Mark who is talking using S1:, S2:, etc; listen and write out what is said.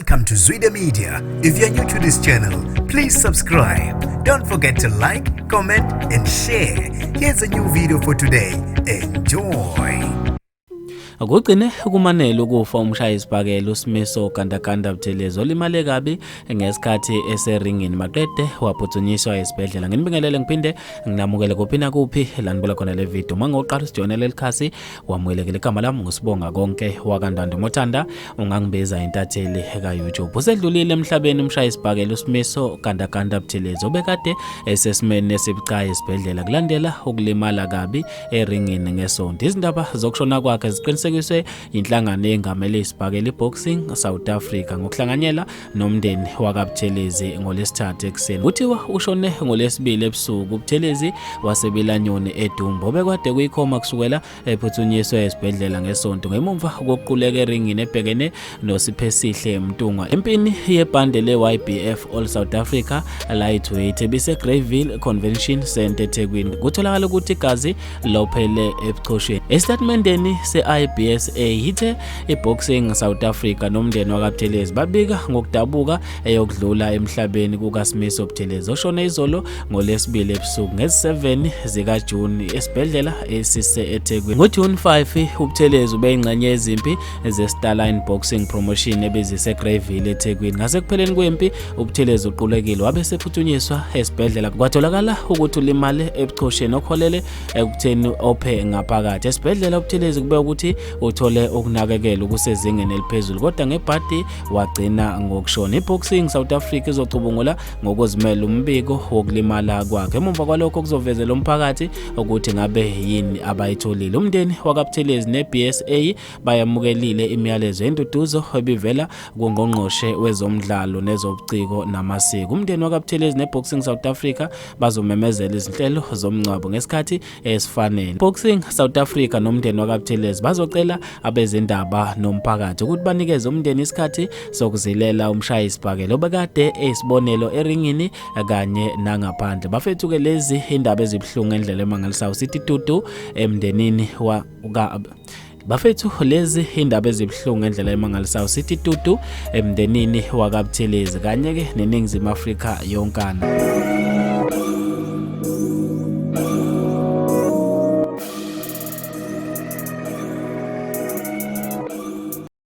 S1: Welcome to Zwida Media. If you're new to this channel, please subscribe. Don't forget to like, comment, and share. Here's a new video for today. Enjoy.
S2: Kugcine kumanele ukufa umshayisibhakela uSimiso Gandaganda Buthelezi olimale kabi ngesikhathi eseringini maqede waphuthunyiswa esibhedlela. Nginibingelele ngiphinde nginamukele kuphi nakuphi la nibuka khona le video. Uma ngoqala usijoyinele leli wamukelekile. Igama lami nguSibonga Konke wakaNdwandwe. Mothanda ungangibiza intatheli ka-YouTube. Usedlulile emhlabeni umshayisibhakela uSimiso Gandaganda Buthelezi obekade esesimeni esibucayi esibhedlela kulandela ukulimala kabi eringini ngeSonto. Izindaba zokushona kwakhe ziqinisekiswe yinhlangano engamele isibhakela iBoxing South Africa ngokuhlanganyela nomndeni wakaButhelezi ngoLwesithathu ekuseni. Kuthiwa ushone ngoLwesibili ebusuku uButhelezi waseBilanyoni eDumbo obekade kuyikhoma kusukela ephuthunyiswe esibhedlela ngeSonto ngemumva kokuquleka eringini ebhekene noSiphesihle Mntungwa empini yebhande le-YBF All South Africa Lightweight ebiseGreyville Convention Centre eThekwini. Kutholakala ukuthi igazi lophele ebuchosheni. Esitatimendeni se-IBSA ithe iBoxing South Africa nomndeni wakaButhelezi babika ngokudabuka eyokudlula emhlabeni kukaSimiso Buthelezi oshone izolo ngoLwesibili ebusuku ngezi-7 zikaJuni esibhedlela esise eThekwini. NgoJuni 5 uButhelezi ubeyingxenye yezimpi ze-Starline Boxing Promotion ebeziseGreyville eThekwini. Ngasekupheleni kwempi uButhelezi uqulekile wabe esephuthunyiswa esibhedlela kwatholakala ukuthi ulimale ebuchosheni okuholele ekutheni ophe ngaphakathi. Esibhedlela uButhelezi kube ukuthi uthole ukunakekelwa okusezingeni eliphezulu kodwa ngebhadi wagcina ngokushona. I-Boxing South Africa izocubungula ngokuzimela umbiko wokulimala kwakhe. Emuva kwalokho kuzovezela umphakathi ukuthi ngabe yini abayitholile. Umndeni wakaButhelezi ne-BSA bayamukelile imiyalezo yenduduzo ebivela kungqongqoshe wezomdlalo nezobuciko namasiko. Umndeni wakaButhelezi ne-Boxing South Africa bazomemezela izinhlelo zomngcwabo ngesikhathi esifanele. Boxing South Africa nomndeni wakaButhelezi bazocela abezindaba nomphakathi ukuthi banikeze umndeni isikhathi sokuzilela umshayisibhakela obekade eyisibonelo eringini kanye nangaphandle. Bafethu-ke lezi indaba ezibuhlungu ngendlela emangalisayo sithi tutu emndenini wa Bafethu lezi indaba ezibuhlungu ngendlela emangalisayo sithi tutu emndenini wakaButhelezi kanye ke neNingizimu Afrika yonkana.